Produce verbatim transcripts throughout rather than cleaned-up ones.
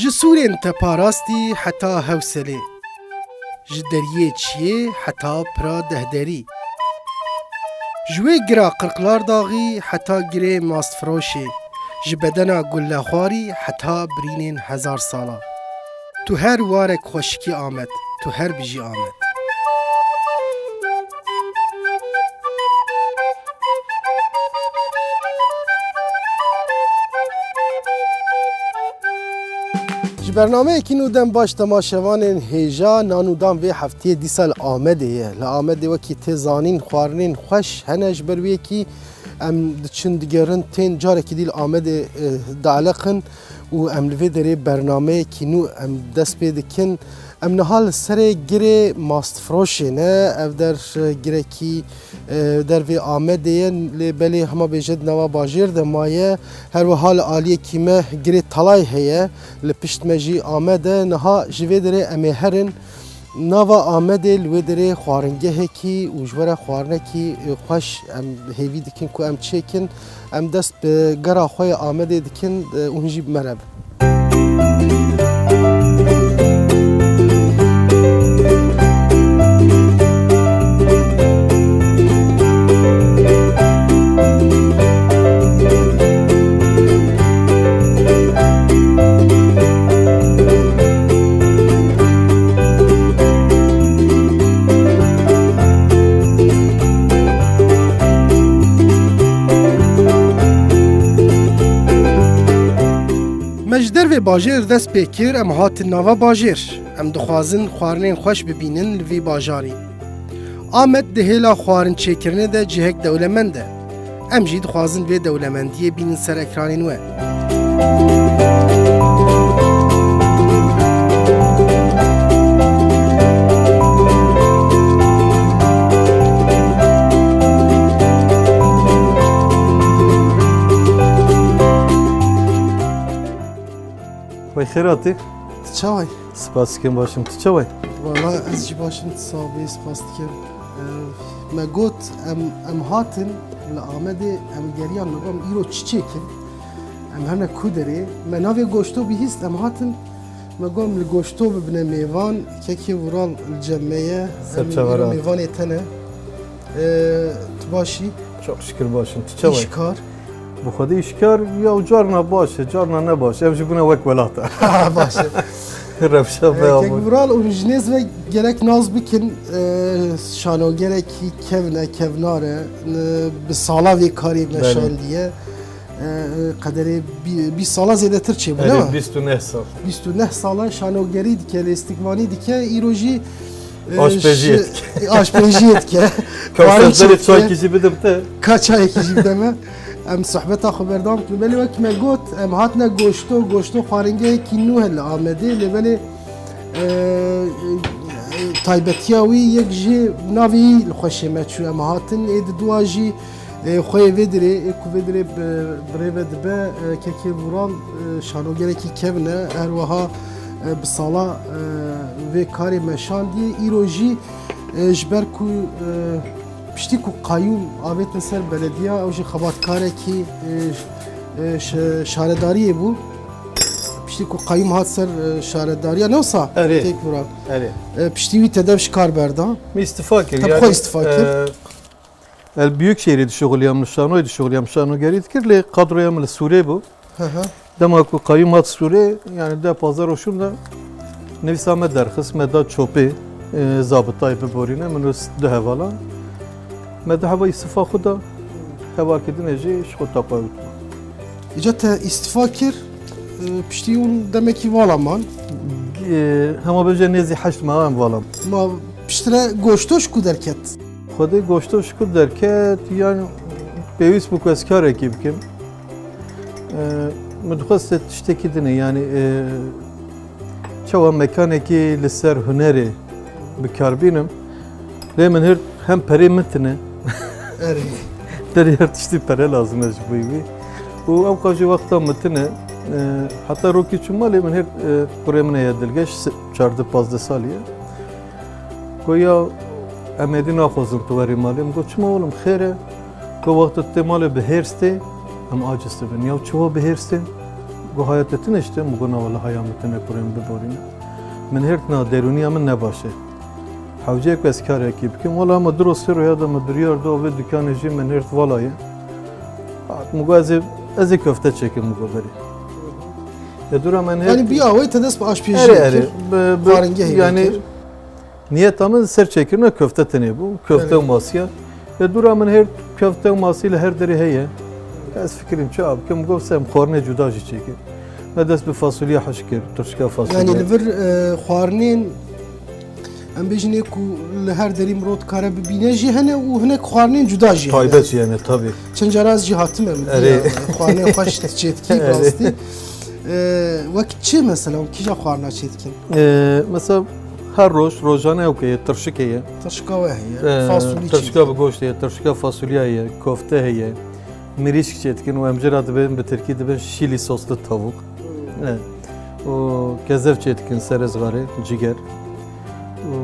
Ji sûrên teparastî heta Hewselê, ji deriyê çiyê heta pira Dehderî, ji wê gira Qirqlardaxî heta girê Mastfiroşê, ji bedena gullexwarî heta birînên hezar sala. Tu her warek xweşikî Amed, tu her bijî Amed. Ji bernameyekî nû dem baş temaşevanên hêja nan û dan vê heftiyê dîsa li Amedê ye. Li Amedê wekî tê zanîn xwarinên xweş hene, ji ber wê yekî em diçin digerin tên carekî dî li Amedê, eh, dieleqin û em li vê derê bernameyekî nû em dest pê dikin. Em niha li serê girê Mastfiroşê ne. Ev der, e, girekî, e, dervê Amedê ye, lê belê hema bêje di nava bajêr de maye. Her wiha li aliyekî me girê Talay heye, li pişt me jî Amed e. Niha ji vê derê em ê herin nava Amedê, li wê derê xwaringehekî û ji we re xwarinekî, e, xweş em hêvî dikin ku em çêkin. Em dest bi gera xwe ya Amedê dikin, e, û hûn jî bi me re bin. Me ji dervê bajêr dest pê kir, em hatin nava bajêr. Em dixwazin xwarinên xweş bibînin li vî bajarî. Amed di hêla xwarin çêkirinê de cihek dewlemend e. Em jî dixwazin vê dewlemendiyê bînin ser ekranên we. Wey xêr hatî. Tu çawa yî? Spas dikim, baş im. Tu çawa yî? Wala ez jî baş im, tu sax bî, spas dikim. Ev, me got, em, em hatin li Amedê, em geriyan, me got, em îro çi çêkin? Em hene ku derê? Me navê goşto bihîst, em hatin. Me got, em li goşto bibine mêvan, kekê Vural li cem me ye. Em îro mêvanê te ne. Eee, tu baş î? Çok şükür baş im. Tu çawa yî? Îşkar? Bi xwedê îşkar ya, carna baş e, carna ne baş e. Ev jî bûne wek welata. Ha, baş e. Rewşa vê. Kek Vural, hûn ji nêz ve gerek nas bikin, e, şanogerekî kevn e, kevnar e, e, bi sala vê karê meşandiye. E, e, qederê bî-, bîst sala zêdetir çêbû, ne? Erê, bîst û neh sal. Bîst û neh sala şanogerî dike, lêstikvanî dike, îro jî E, aşpêjiyê dike. Aşpêjiyê dike. Ka çayekî jî bidim te. Ka çayekî jî bide me. Em sohbeta xwe berdewam bikin. Belê wek me got, em hatine goşto, goşto xwaringehekî nû heye li Amedê. Lê belê, e, e, taybetiya wî yek jî navê wî li xweşê me çû. Em hatin ê di dua jî Ê, xweyê vê dirê, ê ku vê dirê bi, bi rê ve dibe, e, kekê Vural, e, şanogerekî kevn e, her wiha, e, bi sala, e, vê karê meşandiye. Îro jî, e, ji ber ku, e, piştî ku qayûm avêtin ser belediya, ew jî xebatkarekî, e, e, şe-, şaredariyê bû. Piştî ku qayûm hat ser, e, şaredariya, ne wisa? Erê. Kek Vural. Erê. E, piştî wî te dev ji kar berda. Min îstifa kir. Te bi xwe îstifa kir. E, El Büyükşehirê dişuxuliyam, li şanoyê dişuxuliyam, şanogerî dikir, lê kadroya min li Sûrê bû. Hı hı. Dema ku qayûm hat Sûrê, yani deh pazdeh roj şûn de nivîsa me derxist, me da çopê, e, zabitayê biborîne, min û du hevalan. Me du heva îstifa xwe da, hevalkê din ê jî ji xwe taqayût bû. Îca te îstifa kir, e, piştî hûn demekî vala man. E, hema bêje nêzî heşt meha em vala man. Ma piştre goşto ji ku derket? Xwedê goşto ji ku derket, yani pêwîst bû ku ez karekî bikim. E, min dixwest tiştekî din e, yani, e, çawa mekanekî li ser hunerê bi kar bînim. Lê min hêrt hem perê min tine. Erê. Derê her tiştî pere lazim e ji bo wî. Û ew qajî wexta min tine, e, heta rokî çû malê min hêrt, e, kurê min heye dilgeş, se-, çardeh pazdeh salî ye. Goya em êdî naxwazin tu werî malê. Min got, çima oğlum, xêr e? Got, wexta tu tê malê bi hêrs tê, em aciz dibin. Ya çawa bi hêrs tê? Go haya te tune işte, min go na wele haya min tune kurê min biborîne. Min hêrt na derûniya min ne baş e. Hewce ku ez karekî bikim. Wela me du roj sê roya de me biryar da vê dükkanê jî min hêrt vala ye. Hat min go ez ê, ez ê köfte çêkim min go berê. E dûra min hêrt. Yani bir awê te dest bi aşpiyeciyê Erê, erê. kir. Bi, bi, Xwaringehê yani kir. Niyeta min ser çêkirina köfte tenê bû. Köfte Evet. û masiya. Ve dûra min her köfte û masî li her derê heye. Ez fikirîm çi bikim, gof sem xwarinê cuda jî çêkim. Me dest bi fasulya heş kir, turşika fasulye. Yani li vir, e, xwarinên, em bêjin ê ku li her derî mirov dikare bibîne jî hene û hinek xwarinên cuda jî hene. Taybet jî hene, tabii. Çend cara ez jî hatime min Erê. diya xwarinên xweş çêdikî Erê. rastî. E, wek çi mesela, kîja xwarina çêdikin? Ee, mesela her roj, rojane ew ke ye, tirşik heye. Tirşika we heye, Ee, fasulî tirşika çêdikin. bi goşt heye, tirşika fasulye heye, kofte heye, mirîşk çêdikin û em jê re dibên, bi tirkî dibên şîlî soslu tavuk. Hmm. Evet. Û kezev çêdikin, serê zixarê, ciger. Û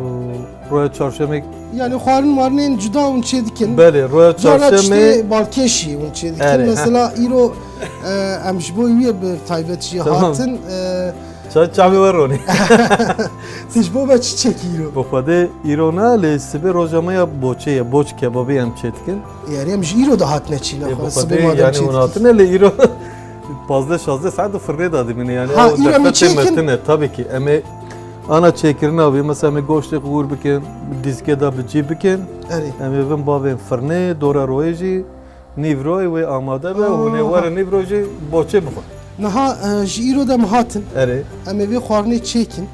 roya çarşemê Yani xwarin warinên cuda hûn çêdikin. Belê, roya Cara çarşemê tiştê balkêşî hûn çêdikin. Erê, heh. Mesela îro, e, em ji bo wî bi taybet jî Tamam. hatin. E, Ça-, çavê we ronî. Tij bo me çi çekî îro? Bi xwedê îro ne, lê sibê roja me ya boçê ye, boç kebabî em çêdikin. Yani em ji îro de hatine çîna Ê, xwe, bi sibê xwedê maden yani hûn çêdikin. hatine, lê îro pazdeh şazdeh saet di firnê de dimîne, yani Ha, ew îro em ê derfetê çêkin? me tine, tabii ki. Em ê ana çêkirina vê, mesela em ê goştê xwe hûr bikin, dîskê de bi cî bikin. Erê. Em ê vin bavên firnê, dora royê jî, Nîvroyê wê amade be, Aa. hûn ê werin nîvro jî boçê bixwin. Niha, e, ji îro de em hatin. Erê. Em ê vê xwarinê çêkin.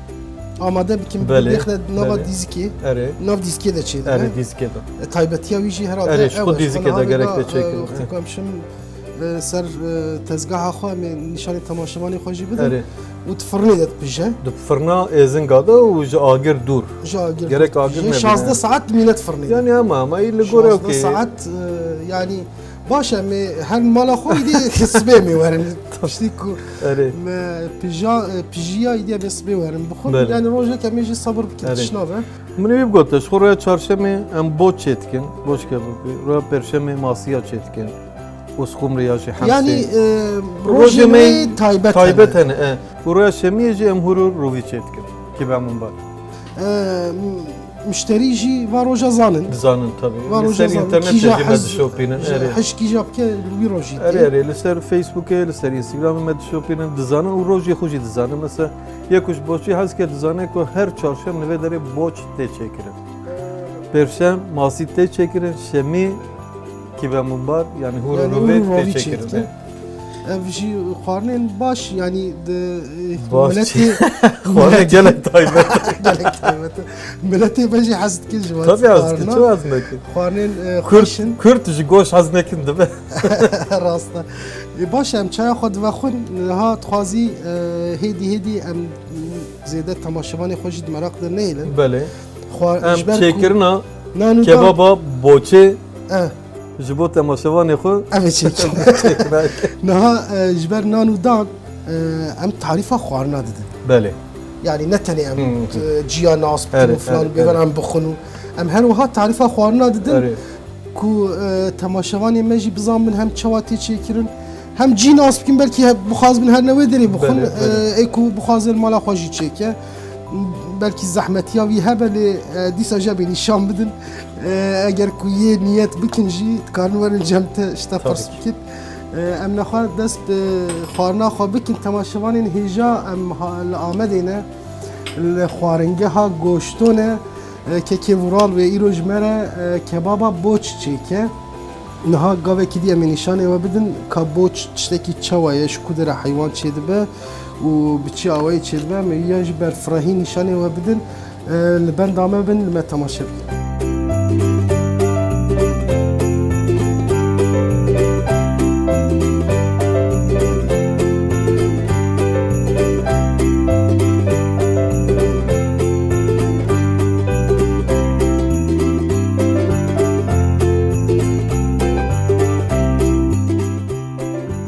Amade bikin, Belê, bêxine nava belê. dîzikê. Erê. Nav dîzikê de çêdibe. Erê, dîzikê de. E, taybetiya wî jî herhalde Erê, ji ew xwe e. dîzikê Niha de vê gerek da, tê e, çêkin. wextê ku em şim, e, ser, e, tezgeha xwe, em ê nîşanê temaşevanê xwe jî bidin. Erê. Û di firnê de dipije. Di firna êzinga de û ji agir dûr. Ji agir Gerek dûr agir dipije. nebîne. Şazdeh saet dimîne di firnê de. Yani ama, ama î li gore Şazdeh okey. saet, e, yani baş em ê her mala xwe îdî sibê em ê werin. Tiştî ku Erê. me pija, e, pijiya îdî em ê sibê werin bixwin. Belê. Yani rojek em ê jî sabir bikin, Erê. tişt nabe. Min wî bigot, ji xwe roya çarşemê em boç çêdikin, boç kebabî, roya perşemê masiya çêdikin. Û sixumrê ya jî hemsê. Yani, e, Rojê rojê me me taybet taybet hene. hene, e. Û roya şemiyê jî em hûr û rûvî çêdikin. Kîbe min bar. E, m-, müşterî jî va roja zanin. Dizanin tabii. Va Li roja ser zanin. internetê Kîja jî me hez, dişopînin, ji erê. hez kîja bike li wî rojî Erê, tê. erê. Li ser Facebookê, li ser Instagramê me dişopînin, dizanin û rojê xwe jî dizanin. Mesela, yek û ji boçî hez ke dizane ku her çarşem li vê derê boç tê çêkirin. Perşem, masî tê çêkirin, şemî, Kîbe min bar, yani hûr û Yani rûvê hûr û tê rûvî çêkirin, çêdikin. e. Ev jî xwarinên baş, yani di, e, Baş miletê, çi? Xwarinê miletê gelek taybet. Gelek taybet. Miletê me jî hez dikin ji wan Tabii hez dikin, xwarina. çi hez nekin? Xwarinên, e, Kurt, xweş in. Kurt ji goş hez nekin dibe. Rast e. E, baş e, em çaya xwe divexwin, niha dixwazî, e, hêdî hêdî em zêde temaşevanê xwe jî di meraq de neyêlin. Belê. Xwa-, Em ji ber ku çêkirina nan û dan kebaba boçê Eh. ji bo temaşevanê xwe Ev ê çêkin. çêkirayê. Niha, e, ji ber nan û dan, e, em tarîfa xwarina didin. Belê. Yani ne tenê em, Hmm. e, ciya nas bikin Erê, û filan erê, bêvan erê. em bixwin û em her wiha tarîfa xwarina didin Erê. ku, e, temaşevanê me jî bizanbin hem çawa tê çêkirin, hem cî nas bikin, belkî he-, bixwazbin her newê derê bixwin, Belê, belê. e, ê ku bixwaze li mala xwe jî çêke. Belkî zehmetiya wî hebe, lê, e, dîsa jî em ê nîşan bidin. E, eger ku yê niyet bikin jî, dikarin werin cem te ji te Tabii pirs ki. bikin. E, em nexwe dest bi xwarina xwe bikin. Temaşevanên hêja em ha-, li Amedê ne, li xwaringeha Goşto ne. E, Kekê Vural wê îro ji me re, e, kebaba boç çêke. Niha gavekî dî em ê nîşanê we bidin ka boç tiştekî çawa ye, ji ku dere heywan çêdibe û bi çi awayî çêdibe. Em ê ya jî berfirehî nîşanê we bidin. E, li benda me bin, li me temaşe bikin.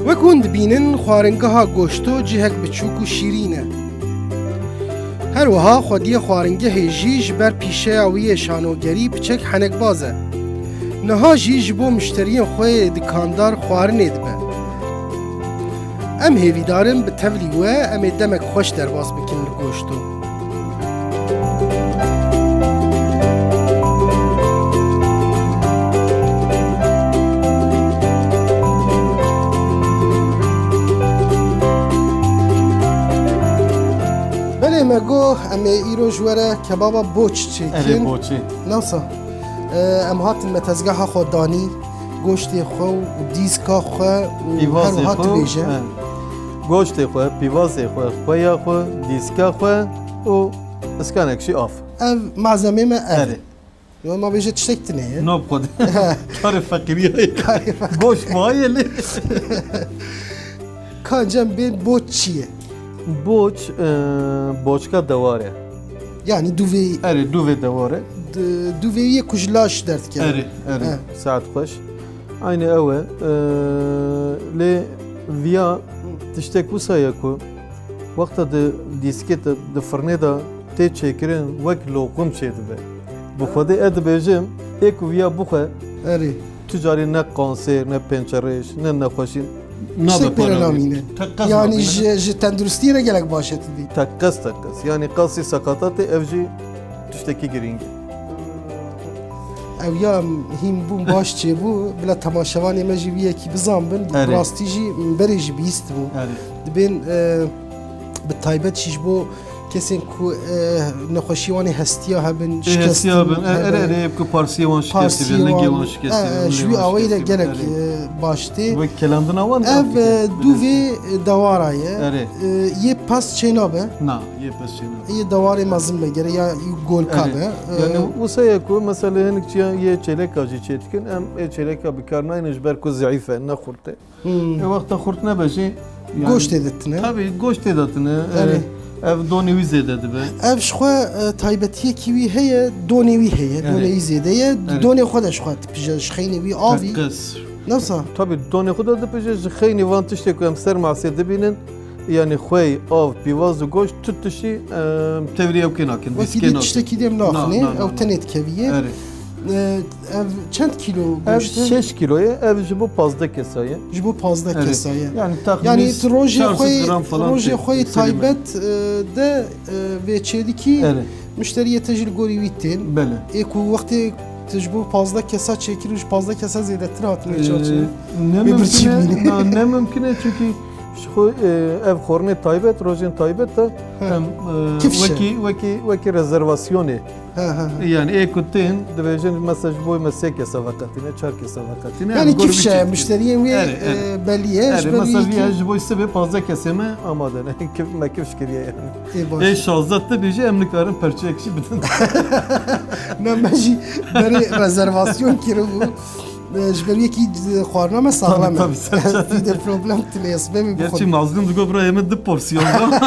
Wek hûn dibînin, xwaringeha Goşto cihek biçûk û şîrîn e. Her wiha xwediyê xwaringehê jî ji ber pîşeya wî yê şanogerî piçek henekbaz e. Niha jî ji bo muşteriyên xwe yê dikandar xwarinê dibe. Em hêvîdar in bi tevlî we em ê demek xweş derbas bikin li goşto. Belê me got, em ê îro ji we re kebaba boç çêkin. Erê boçê. Nawsa. E, em hatin me tezgeha xwe danî, goştê xwe û dîska xwe û her wiha tu bêje. He. Goştê xwe, pîvazê xwe, xweya xwe, dîska xwe û iskanek jî av. Ev malzemê me ev. Erê. Yo, ma bêje tiştek tune ye. Nab xwe de. Karê feqîriya ye. Karê feqîriya. Goşt ma ye lê. Ka cem bên boç çi ye? Boç, e, boçka dewar e. Yani duvê. Erê, duvê dewar e. D-, duvê ye ku ji laş derdikeve. Erê, erê. He. Saet xweş. Aynî ew e. E, lê viya tiştek wisa ye ku wexta di dîskê de, di firnê de tê çêkirin wek loqum çêdibe. Bi Xwedê ez dibêjim, ê ku viya bixwe, Erê. Tu carî ne kansêr, ne pençerêş, ne nexweşî nabe. Tiştek pê re namîne. Teqez yani namîne. Ji, ji tenduristiyê re gelek baş e tu dî. Teqez, teqez. Yani qasî sekatatê ev jî tiştekî girîng e. Ew ya hîn bûn baş çêbû, bila temaşevanê me jî wî yekî bizanbin, Erê. Rastî jî berê jî bihîstibû. Erê. Dibên, e, bi taybet jî ji bo kesên ku, e, nexweşî wan ê hestiya hebin, Ê şikestî hestiya bin, e, erê, hebin. Erê, ku parsiyê wan şikestî Parsiyê bin, lingê wan, wan şikestî e, bin, ji lingê wî wan awayî de şikestî bin, gelek, erê. E, baş tê. Wek kelandina wan Ev, e, dûvê, e, dewara ye. Erê. E, yê pez çênabe. Na, yê pez çênabe. Yê dewarê mezin be, gere ya golka Erê. Be. E, Yani wisa ye ku, mesela, hinek çiya yê çêleka jî çêdikin, em ê çêleka bi kar naynin ji ber ku zeîf e, ne xurt e. Hmm. E, wexta xurt nebe jî, yani, Goştê de tune. Tabii, goştê de tune. E, Erê. Ev donê wî zêde dibe. Ev ji xwe, e, taybetiyekî wî heye, donê wî heye, Erê. Donê wî zêde ye. Erê. Donê xwe de ji xwe dipije, ji xeynê wî avî. Teqez. Newsa? Tabii, donê xwe de dipije, ji xeynî van tiştê ku em ser masê dibînin, yani xwey, av, pîvaz û goşt, tu tiştî, e, tevlî ew kê nakin, Wekî dîskê dî nakin. Tiştekî dê em Na, naxinê, na, na, ew na. Tenê dikevî ye. Erê. E, ev çend kîlo Ev goşt e? Şeş kîlo ye, ev ji bo pazdeh kesa ye. Ji bo pazdeh Erê. Kesa ye. Yani Yani taxmîn tu rojê çar sed xwe, gram falan rojê tê, xwe yê yükseliyor. Taybet, e, de, e, vê çêdikî Erê. Muşteriyê te jî li gorî wî tên. Belê. Ê ku wextê tu ji bo pazdeh kesa çêkir û ji pazdeh kesa zêdetir hatine Ee, çarçê. Ne Bê mümkün birçî e, bîne. Na, ne mümkün e çünkü ji xwe, e, ev xornê taybet, rojên taybet de He. Em, e, Kifş e. Wekî, wekî, wekî rezervasyonê. He, he, he. Yani ê ku tên, dibêjin mesela ji bo me sê kesa veqetîne, çar kesa veqetîne. Yani em gor kifşe, vî çekî. Müşteriyên wê, Erê, erê. E, belî ye, Erê, ji ber mesela vî vî yekî ez ji bo sibê pazdeh kesê me amade ne. Kif-, me kifş kiriye yani. Ê, baş. Ê şazdeh tu bêjî em nikarin perçeyek jî bidin. Ne, me jî berê rezervasyon kiribû. E, ji ber yekî xwarina me saxlem e. Tabii, tabii, sen Vî de problem tine ye, sibê min Gerçi bixwin. Mazlum digo bira yeme du porsiyon da.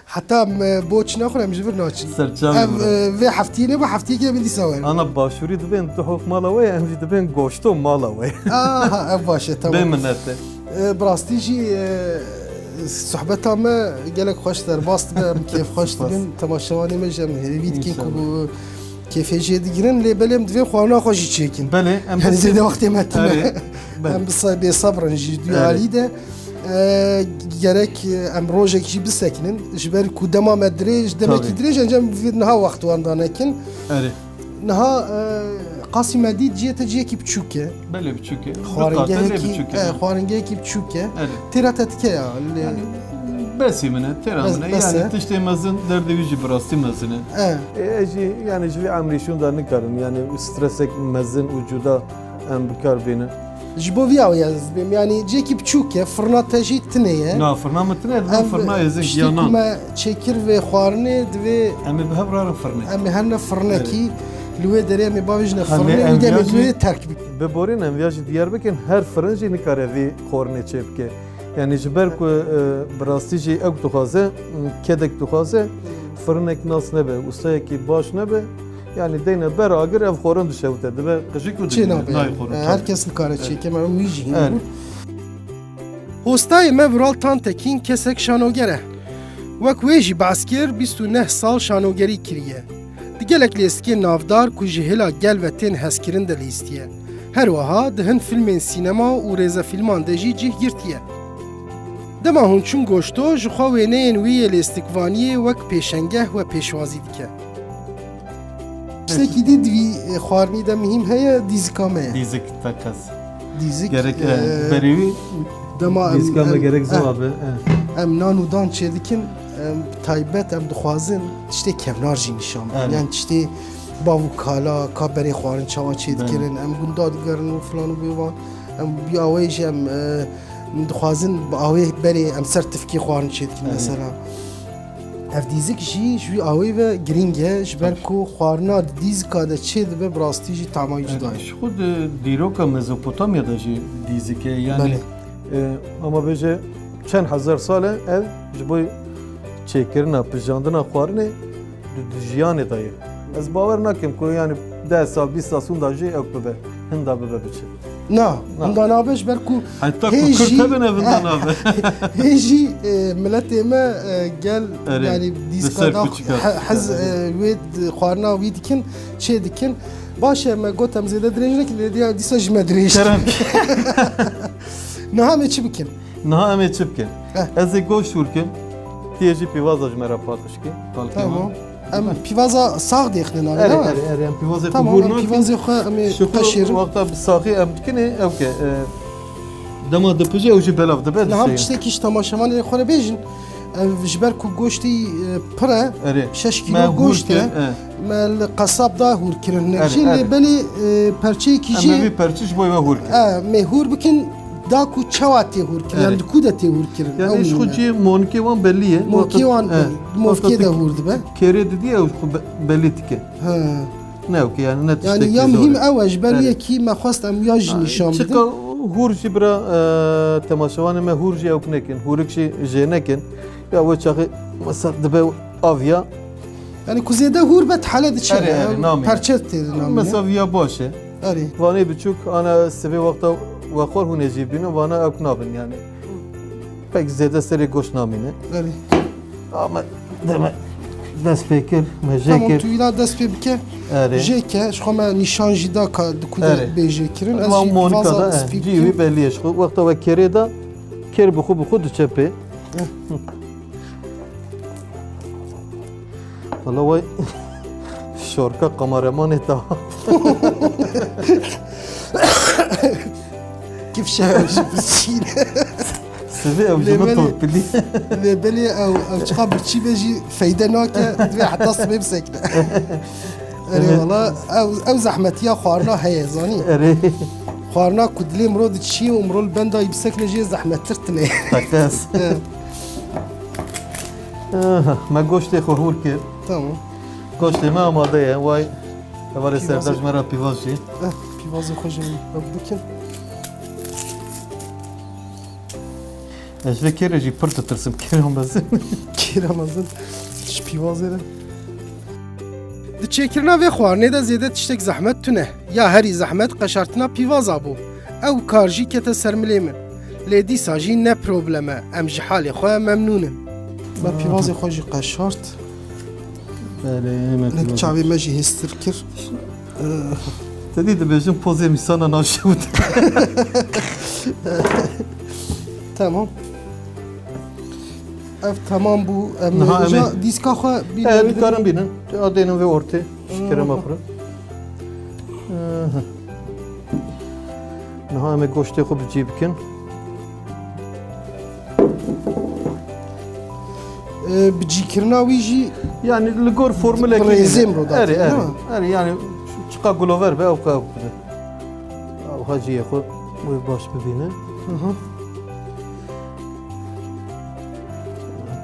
Heta em, e, boç nexwin em ji vir naçin. Serçavê Ev, bira. E, vê heftiyê ne bu heftiyê ke min dîsa wer. Ana başûrî dibên tu hok mala we, em jî dibên goşto mala we. Aha, ev baş e, tamam. Bê minete. E, bi rastî jî, e, sohbeta me gelek xweş derbas dibe, em kêfxweş Spas. Dibin. Temaşevanê me jî em hêvî dikin ku İnşallah. Bu kêfê jê digirin, lê belê em divê xwarina xwe jî çêkin. Belê, em Yanî bisin. Zêde wextê me tune. Erê, belê. Em bi se-, bêsebr in jî du Erê. Alî de. E, gerek, e, em rojek jî bisekinin. Ji ber ku dema me dirêj, demekî Tabii. Dirêj, encam niha wext wan da nekin. Erê. Niha, e, qasî me dît cihê te cihekî biçûk e. Belê biçûk e. Du qat e, lê Xwaringehekî, biçûk e. E, xwaringehekî biçûk e. Erê. Têra te dike ya, lê Yani, besî min e, têra Bes-, min e. Bes Yani, e. Tiştê mezin, derdê wî jî bi rastî mezin e. E. E, ez jî, yani, ji vê emrî şûn de nikarin, yani, stresek mezin û cuda em bi kar bînin. Ji bo vî awê ez dibêm, yani, cihekî biçûk e, firna te jî tune ye. Na, firna min tune, Ev firna êzing piştî ya ku nan. Me çêkir vê xwarinê, divê Em ê bi hev rarin firnê. Em ê herne firnekî, Evet. Li wê derê em ê bavêjine Em ê firnê, em û demê viyajî divê terk bikin. Biborîn em viyajî diyar bikin, her firin jî nikare vî xwarinê çê bike. Yani ji ber ku, e, bi rastî jî ew dixwaze, m, kedek dixwaze, firinek nas nebe, ustayekî baş nebe, yani deyne ber agir ev xwarin dişewite, dibe qijik û Çê dibîne, nabe. Nayê xwarin, E, tabii. Her kes nikare çêke, me wî jî hîn Evet. bû. Hostayê me Vural Tantekîn kesek şanoger e. Wek wê jî behs kir, bîst û neh sal şanogerî kiriye. Di gelek lîstikên navdar ku ji hêla gel ve tên hezkirin de lîstiye. Her wiha di hin filmên sînema û rêzefîlman de jî cih girtiye. Dema hûn çûn goşto, ji xwe wêneyên wî yê lêstikvaniyê wek pêşengeh we pêşwazî dike. Tiştekî dî di vî xwarinî de mihîm heye, dîzika me ye. Dîzik, teqez. Dîzik, Gerek, e, e, berê wî dema em, dîzika me em, gerek eh, ziwa be, eh. Em nan û dan çêdikin, em taybet em dixwazin tiştê kevnar jî nîşan bidin. Erê. Yani tiştê bav û kala, ka berê xwarin çawa çêdikirin, Belê. Em gunda digerin û filan û bêvan. Em bi awê jî em, e, dixwazin bi awê berê em ser tifkê xwarin çêdikin Erê. Mesela. Ev dîzik jî ji wî awê ve girîng e, ji ber Tabii. Ku xwarina di dîzika de çêdibe, bi rastî jî tama wî cuda ye. Ji xwe di dîroka Mezopotamya de jî dîzik e. Yani, Belê. E, ama bêje çend hezar sal e ev ji bo çêkirina, pijandina xwarinê di, di jiyanê de ye. Ez bawer nakim ku yani deh sal, bîst sal sûnda jî ew bibe, hinda bibe biçe. Na, Na. Hinda nabe ji ber ku Heta hê ku Kurd jî, hebe ne vinda nabe. Hê jî, e, miletê me, e, gel, Erê, yani li dîska ser da kuçika. He-, hez, Erê. E, wê di-, xwarina wî dikin, çê dikin. Baş e, me got em zêde dirêj nekin, lê diya dîsa ji me dirêj. Kerem. Niha em ê çi bikin? Niha em ê çi bikin? Eh. Ez ê goşt hûr kim. Tiyê jî pîvaza ji me re paqij ki. Kalkê Tamam. Me. Em pîvaza sax dêxine navê, Erê, değil mi? Erê, erê, em pîvazê xwe Tamam, hûr em nakin. Pîvazê xwe em ê Ji xwe qeşêrin. Wexta bi saxî em dikine, ew ke, e, dema dipije ew jî belav dibe, Niha dişe. Tiştekî ji temaşevanê xwe re bêjin. Ev ji ber ku goştî, e, pir e, Erê. Şeş kîlo Me hûr goşt kir, e. e. Me li qesab da hûr kirin hinek Erê, jî, lê erê. Belê, e, perçeyekî Em jî ê vî perçî ji bo we hûr kirin. E, me hûr bikin, da ku çawa tê hûr kirin, Erê. Yan di ku de tê hûr kirin. Yani Ew ji xwe nîne. Cihê monkê wan bellî ye. Monkê Wexta wan, e, monkê wexta de tu hûr dibe. Kêrê didî ew xwe be-, bellî dike. He. Ne ew ki yani ne Yani tiştekî ya zor muhîm e. ew e, ji ber Erê. Yekî me xwest em ya jî Ha, nîşan çika bidin. Hûr jî bira, e, temaşevanê me hûr jî ew nekin. Hûrik jî jê nekin. Ya we çaxê mesela dibe aviya. Yani ku zêde hûr be, hele diçe Erê, be, erê, namîne. Perçe tê de namîne. Mesela viya baş e. Erê. Vanê biçûk, ana sibê wexta wexwar hûn ê jî bînin, vana ew nabin yani. Pek zêde serê goş namîne. Erê. Ama deme dest pê kir, me jê Tamam, kir. Tu îna dest pê bike. Erê. Jê ke, ji xwe me nîşan jî da ka di ku de Erê. Bê jê kirin. Ez Wan jî monika vaza da, e, spî cî wî bikim. Belî ye ji xwe. Wexta we kêrê da, kêr bi xwe bi xwe diçe pê. Eh. Wala way şorka kameramanê ta. Kifşe ew jî birçî ne. Sivê ew Lê ji min belê, torpilî. Lê belê ew, ew çiqa birçî be jî feyde nake, divê heta sibê bisekine. Erê Evet. Wala, ew, ew zehmetiya xwarina heye, zanî? Erê. Xwarina ku dilê miro diçî û miro li benda wî bisekine jê zehmettir tine. Teqez. Evet. Aha, me goştê xwe hûr kir. Tamam. Goştê me amade ye. Way, hevalê Pîvazê. Serdar ji me re pîvaz jî. Eh, pîvazê xwe jî em bikin. Ez vê kêrê jî pir ditirsim, kêra mezin. Kêra mezin. Ji pîvazê re. Di çêkirina vê xwarinê de zêde tiştek zehmet tune. Ya herî zehmet qeşartina pîvaza bû. Ew kar jî kete ser milê min. Lê dîsa jî ne problem e. Em ji halê xwe memnûn in. Me pîvazê xwe jî qeşart. Belê, me Nek pîvazê. Çavê me jî hêstir kir. Te dî dibêjin pozê mîsana navşewt. Tamam. Ev tamam bû. Em Niha em ê- dîska xwe bir E, dikarin bînin. Adênin vê ortê. Şikere me xwe. Aha. Niha em ê goştê xwe bi cî bikin. Ee, bi cîkirina wî jî Yani li gor formulekî rêzê nîne. Mirodatî, Erê, değil erê. Mi? Erê, yani çiqa gulover be, ew qe ew bibe. Ew ha ciyê xwe wê baş bibîne. Hı hı.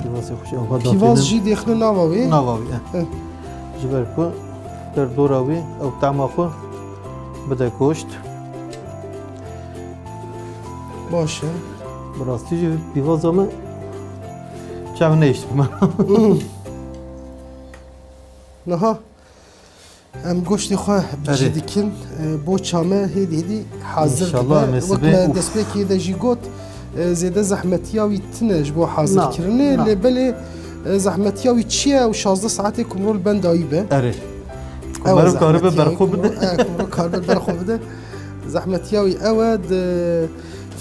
Pîvazê xwe jî ew ha Pîvaz dafînin. Jî dêxine nava wê. Nava wê, e. Hı. Ji ber ku derdora wê ew tema xwe bide goşt. Baş e. Bi rastî jî pîvaza min çav nehişt bi me. Niha em goştê xwe bi cî Erê. Dikin. E, boça me hêdî hêdî hazir dibe. Înşallah, em ê Wek sibê, me ûf. Destpêkê de jî got, e, zêde zehmetiya wî tune ji bo hazirkirinê. Na, na. Lê belê, e, zehmetiya wî çi ye? Ew şazdeh saetê ku mirov li benda wî be. Erê. Ew Meriv karibe zehmetiya berxwe wî bide. Ku, e, ku mirov karibe berxwe bide. Zehmetiya wî ew e, di,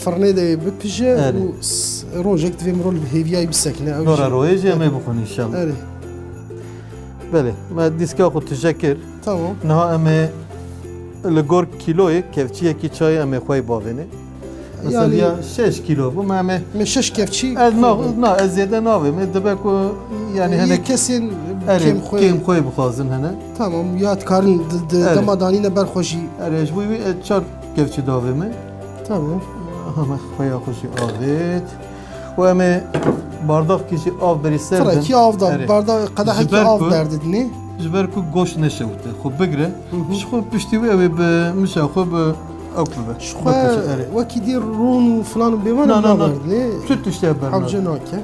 Firnê de bipije Erê. û s-, rojek divê mirov li hêviyayî bisekine. Ew Dora jî royê jî em ê bixwin înşallah. Erê. Belê, me dîska xwe tije kir. Tamam. Niha em ê li gor kîloyê kevçiyekî çayê em ê xwe bavênê. Mesela Yani ya şeş kîlo bû, me em ê Me şeş kevçî. Ez na, na, ez zêde navêm. Ê dibe ku yani Yê hinek kesên erê, kêm xwe. Kêm xwe bixwazin hene. Tamam, ya dikarin d-, d-, Erê. dema danîne ber xwe jî. Erê, ji bo wî ez çar kevçî davêm ê. Tamam. Aha, me xweya xwe jî avêt. Û em ê bardavkî jî av berî ser bin. Firekî av da, Erê. barda-, qedehekî Ji ber av ku, berdidinê. Ji ber ku goşt neşewite. Xwe bigire. Hı hı. Ji xwe piştî wê ew ê bi mişa xwe bi ew bibe. Ji xwe Bipişe, erê. wekî dî rûn û filan û bêvan Na, na, na. naberdinê. Tu tiştê ber Hewce nake.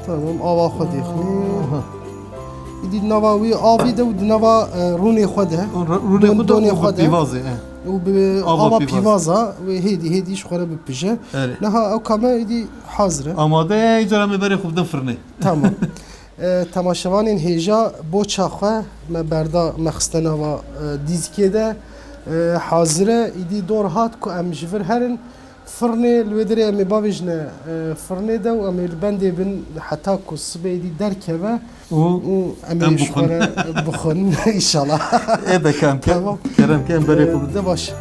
Tamam, ava xwe dêxinê. Aha. Îdî di nava wî avî de û di nava, e, rûnê xwe de. Rû-, rûnê Don-, xwe de donê û xwe bi de. pîvazê, e. Û bi Ava ava pîvaz. pîvaza wê hêdî hêdî ji xwe re bipije. Erê. Niha ew kame îdî hazir e. Amade ye, îcara me berê xwe bidin firnê. Tamam. E, temaşevanên hêja boça xwe me berda, me xiste nava, e, dîzikê de. E, hazir e, îdî dor hat ku em ji vir herin. Firnê li wê derê em ê bavêjine, e, firnê de û em ê li bendê bin heta ku sibê dî derkeve Û û em ê em ji xwe bixwin. re bixwin, înşallah. Ê de kem ke, Tamam. kerem ke em berê xwe bidin. De baş.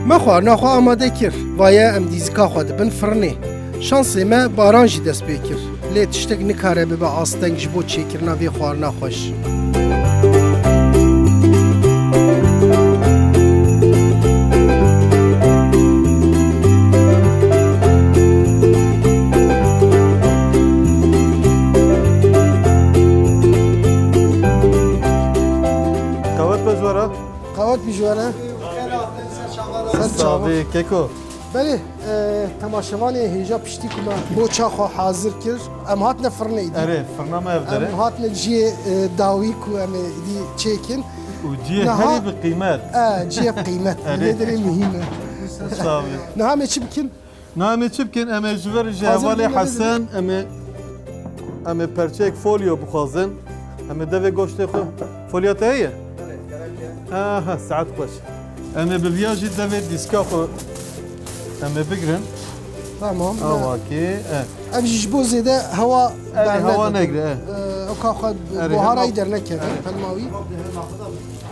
Me xwarina xwe amade kir. Vaye em dîzika xwe dibin firnê. Şansê me baran jî dest pê kir. Lê tiştek nikare bibe asteng ji bo çêkirina vê xwarina xweş. Qewet be ji we re. Qewet bî ji we re. Ser çava. Savê keko. Belê, e, temaşevanê hêja piştî ku me boça xwe hazir kir, em hatine firnê îdî. Erê, firna me ev dere. Em hatine cihê, e, dawî ku em ê îdî çêkin. Û cihê Niha herî bi qîmet. E, cihê bi qîmet. Erê. Lê derê muhîm e. Savê. Niha em ê çi bikin? Niha em ê çi bikin? Em ê ji vir ji Hazir hevalê bûne Hesen, em ê, em ê perçeyek folyo bixwazin. Em ê devê goştê xwe. Folya te heye? Aha, saet xweş. Em ê bi viya jî devê dîska xwe em ê bigirin. Tamam. Awakî, e. Ev jî ji bo zêde hewa Erê, hewa bernedin. negre, e. E, ew ka xwe Erê, buharayî hema dernekeve, Erê. pelma wî.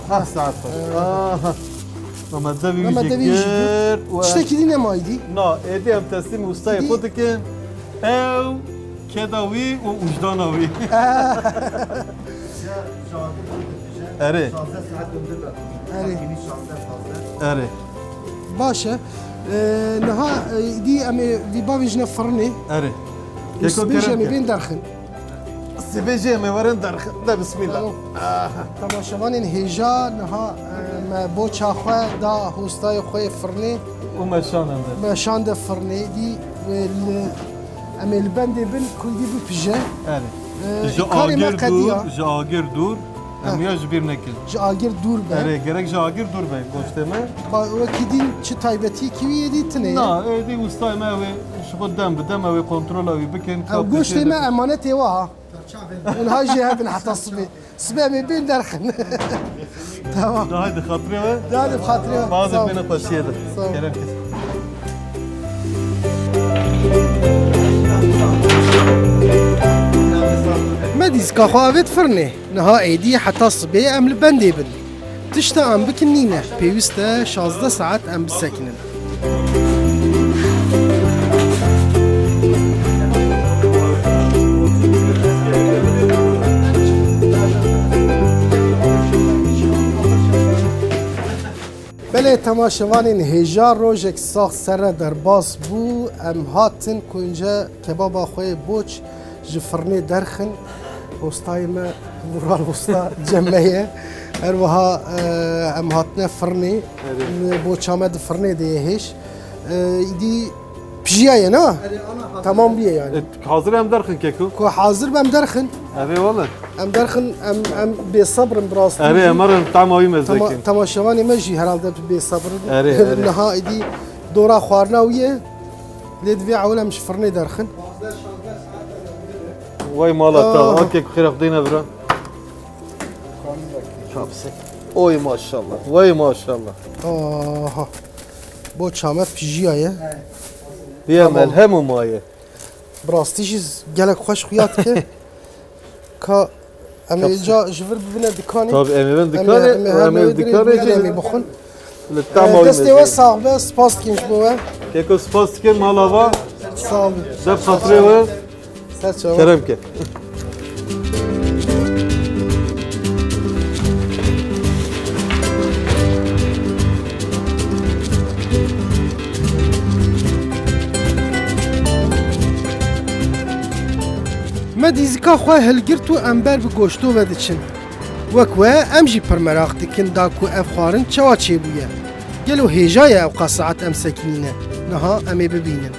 Ha, saet xweş. Aha. Mehmet devî Mehmet jî devî jî kir. Tiştekî dî nema îdî? Na, êdî em teslîm ustayê Îdî- xwe dikin. Ew keda wî û wijdana wî. Erê. Erê. Baş e. Ee, niha, e, îdî em ê vî bavêjine firnê. Erê. Û Keko sibê jî kerem em ê ke. bên derxin. Sibê jî em ê werin derxin. De bismillah. Tamam. Aha. Temaşevanên hêja niha, e, me boça xwe da hostayê xwe yê firnê. Û me şan em de. Me şande firnê dî, e, li, em ê li bendê bin ku dî bipije. Erê. E, Ji karê me agir qediya. dûr, ji agir dûr. Em Heh. ya ji bîr nekin. Ji agir dûr be. Erê, gerek ji agir dûr be goştê me. Ba, wekî dîn çi taybetî kî wî yê dî tine ye? Na, êdî ustayê me ew ê ji xwe dem bi dem ew ê kontrola wî bikin. Ew goştê me emanetê we ha. Hûn ha jê hebin heta sibê. Sibê em ê bên derxin. Tamam. De haydi xatirê we. De haydi xatirê we. Bazı Sağ ol. beni xweşiyê de. Sağ ol. Kerem kes. Me dîska xwe avêt firnê. Niha êdî heta sibê em li bendê bin. Tişta em bikin nîne. Pêwîst e şazdeh saet em bisekinin. Belê temaşevanên hêja, rojek sax ser re derbas bû. Em hatin ku înce kebaba xwe yê boç ji firnê derxin. Ostayê me Vural Usta cem me ye. Her wiha, e, em hatine firnê. Erê. Boça me di firnê de ye hêj. E, îdî pijiyaye na? Tamam bûye yani. E, hazir em derxin keko. Ku hazir be em derxin. Erê wele. Em derxin, em, em bêsebr in bi rastî. Erê, em herin tama wî me Tama-, zekin. Temaşevanê me jî herhalde tu bêsebr in. Erê, erê. Niha îdî dora xwarina wî ye. Lê divê ewil em ji firnê derxin. Pazdeh şazdeh saet em ê Vay mala te, ah, akê ku xêra xwe deyne vira. Çapsek. Oy maşallah, vay maşallah. Aha. Bo çame pijiya ye. Diye, tamam, melhem û maye. Bi rastî jî gelek xweş xuya dike. Ka em ê, çapsek, ca ji vir bibine dikanê. Tabii, em ê bin, em ê, dikanê, em ê her em ê newê dirê dikanê bibine, jî em ê bixwin. Li, eh, tema wî destê we mezin. Sax be, spas dikin ji bo we. Keko, spas dikim, mala va. Sağ olun. Def xatirê we. Ser çava. Kerem ke. Me dîzika xwe hilgirt û em ber bi goşto ve diçin. Wek we, em jî pir meraq dikin da ku ev xwarin çawa çêbûye. Gelo hêja ye ewqas saet em sekinîne? Niha em ê bibînin.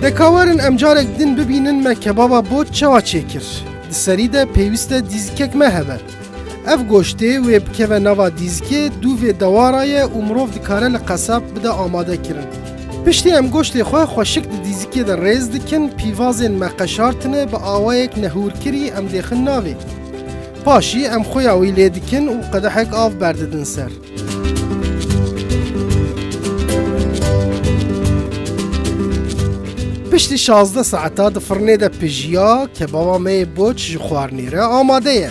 De ka werin em carek din bibînin me kebaba bot çawa çêkir. Di serî de pêwîst e dîzikek me hebe. Ev goştê wê bikeve nava dîzikê, dûvê dewara ye û mirov dikare li qesab bide amade kirin. Piştî em goştê xwe xweşik di dîzikê de rêz dikin, pîvazên me qeşar tine, bi awayek nehûrkirî em dêxin navê. Paşî em xuya wî lê dikin û qedehek av berdidin ser. Piştî şazdeh saeta di firnê de pijiya, kebaba me yê boç ji xwarinê re amade ye.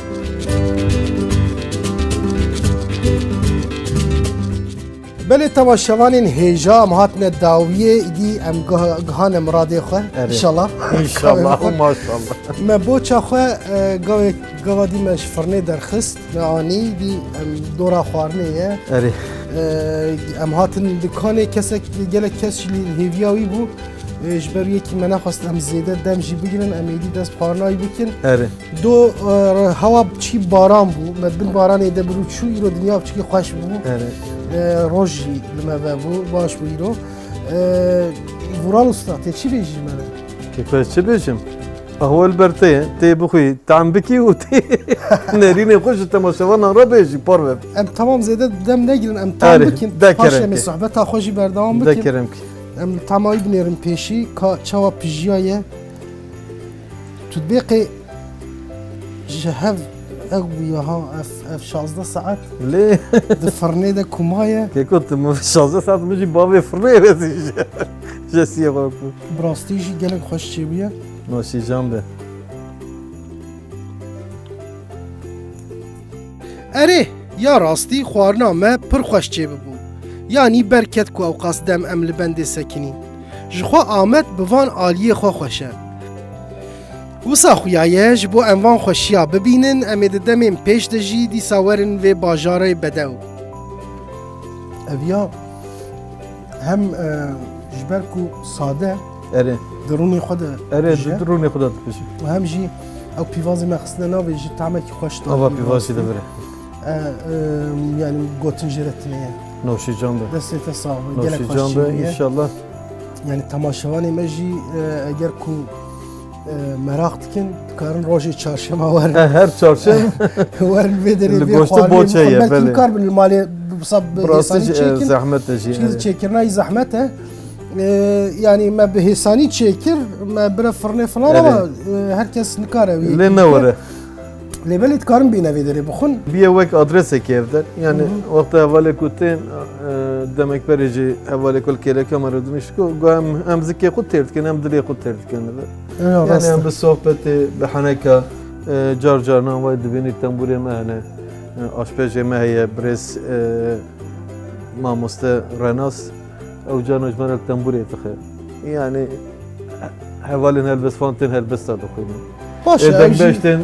Belê temaşevanên hêja, em hatine dawiyê, îdî em giha-, gihane miradê xwe. Erê. Înşallah. Înşallah, maşallah. Me boça xwe, e, gavê, gava dî me ji firnê derxist. Me anî, dî em dora xwarinê ye. Erê. Em hatin dikanê, kesek, gelek kes jî li hêviya wî bû. Ji ber wê yekî me nexwest em zêde dem jî bigirin, em êdî dest bi xwarina wî bikin. Erê. Do, e, hewa çî baran bû. Me bin baranê de birû çû, îro dinya çikî xweş bû. Erê. E, roj jî li me ve bû, baş bû îro. E, Vural Usta, tê çi bêjî ji me re? Kêfa çi bêjim? Qehwe li ber te ye, tê bixwî, tam bikî û tê nerînê xwe ji temaşevanan re bêjî, parve. Em tamam zêde dem negirin, em tam, erê, bikin. De paşê kerem em ê ke. Sohbeta xwe jî berdewam bikin. De kerem ke. Em li tamawî binêrin pêşî, ka çawa pijiya ye. Tu dibê qê ji hev ew bûye ha, ev, ev şazdeh saet. Lê di firnê de kuma ye. Keko, tu min şazdeh saet min jî bavê firnê ve jî. Jestiyê xwe ku. Bi rastî jî gelek xweş çêbûye. Noşîcan be. Erê, ya rastî xwarina me pir xweş çêbibû. Yanî berket ku ewqas dem em li bendê sekinîn. Ji xwe Amed bi van aliyê xwe xweş e. Wisa xuya ye, ji bo em van xweşiya bibînin, em ê di demên pêş de jî dîsa werin vê bajarê bedew. Ev ya hem, e, ji ber ku sade, erê, di rûnê xwe de, erê, dipije, di rûnê xwe de dipije. Û hem jî ew pîvazê me xistine navê jî tamekî xweş, ava pîvazê de vire. E, e, yanî gotin jê re tune ye. Noşîcan be. Destê te sax be. Gelek xweş çêbûye. Noşîcan be, înşallah. Yanî temaşevanê me jî, e, eger ku e, meraq dikin, dikarin rojê çarşema werin. E, her çarşem. Werin vê derê, li vê goştê xwarinê boçe ye, belê. Belkî nikar bin li malê bi, bi, bi hêsanî çêkin. Bi rastî jî, e, zehmet e jî, çi, evet. Çêkirina yî zehmet e. E, yanî me bi hêsanî çêkir, me bire firnê filan, evet, ama, e, her kes nikare wî. Lê ne were. Lê belê dikarin bîne vê derê bixwin. Bîye wek adresekê ev der. Yanî, hı hı, wexta hevalê ku tên, e, demek berê jî hevalê ku li kêleka me re dimîşko, got em, em zikê xwe têr dikin, em dilê xwe têr dikin li vir. Eyo, yanî rast e. Em bi sohbetê, bi heneka, E, car carnan wayê dibînî tembûrê me hene. E, aşpêjê me heye, birêz, e, mamoste Renas. Ew carna ji me re tembûrê dixe. Yani hevalên helbestvan tên helbesta dixwînin. Baş e, Ê ew jî, dengbêj tên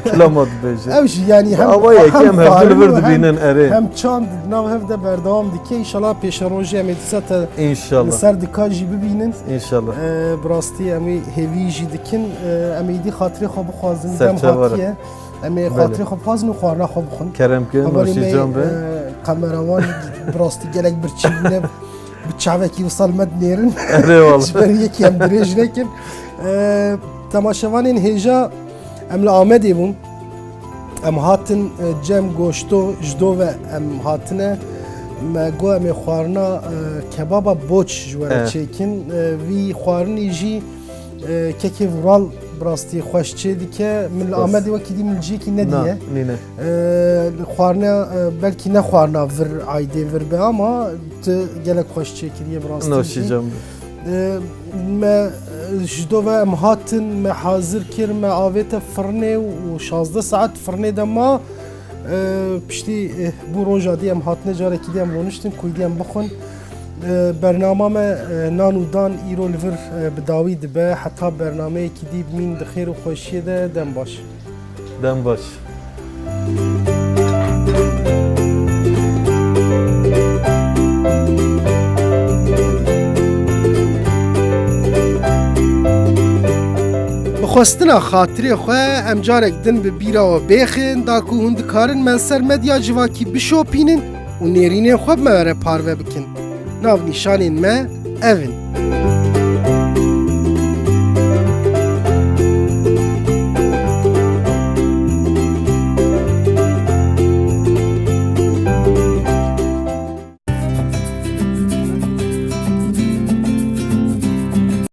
kilama dibêjin. Ew jî yani hem, Ava yekî hem em hevdû li vir dibînin, erê. Hem çand di nav hev de berdewam dike. Înşallah pêşerojê em ê dîsa te li ser dika jî bibînin. Înşallah. E, bi rastî em ê hêvî jî dikin. E, em ê dî xatirê xwe bixwazin, dem hatiye. Em ê xatirê xwe bixwazin û xwarina xwe bixwin. Kerem kin, Hevalê me, noşîcan be. E, kamerawan bi rastî gelek birçî bûne. Bi çavekî wisa li me dinêrin. Erê wala. Ji ber yekî em dirêj nekin. E, temaşevanên hêja, em li Amedê bûn. Em hatin, e, cem goşto ji do ve em hatine. Me got em ê xwarina, e, kebaba boç ji we re çêkin. E, vî xwarinî jî, e, kekê Vural bi rastî xweş çê dike. Min li Amedê wekî dî min li ciyekî nediye. Na, nîne. E, xwarina, e, belkî ne xwarina vir aydê vir be ama tu gelek xweş çêkiriye bi rastî jî. Noşîcan be. E, me, e, ji do ve em hatin, me hazir kir, me avête firnê û şazdeh saet firnê de ma. E, piştî, e, bû roja dî em hatine carekî dî em roniştin, ku dî em bixwin. E, bernama me, e, nan û dan îro li vir, e, bi dawî dibe. Heta bernameyekî dî bimîn di xêr û xweşiyê de, dem baş. Dem baş. Bi xwestina xatirê xwe em carek din bi bîra we bêxin, da ku hûn dikarin me li ser medya civakî bişopînin û nêrînên xwe bi me re parve bikin. Navnîşanên me ev in: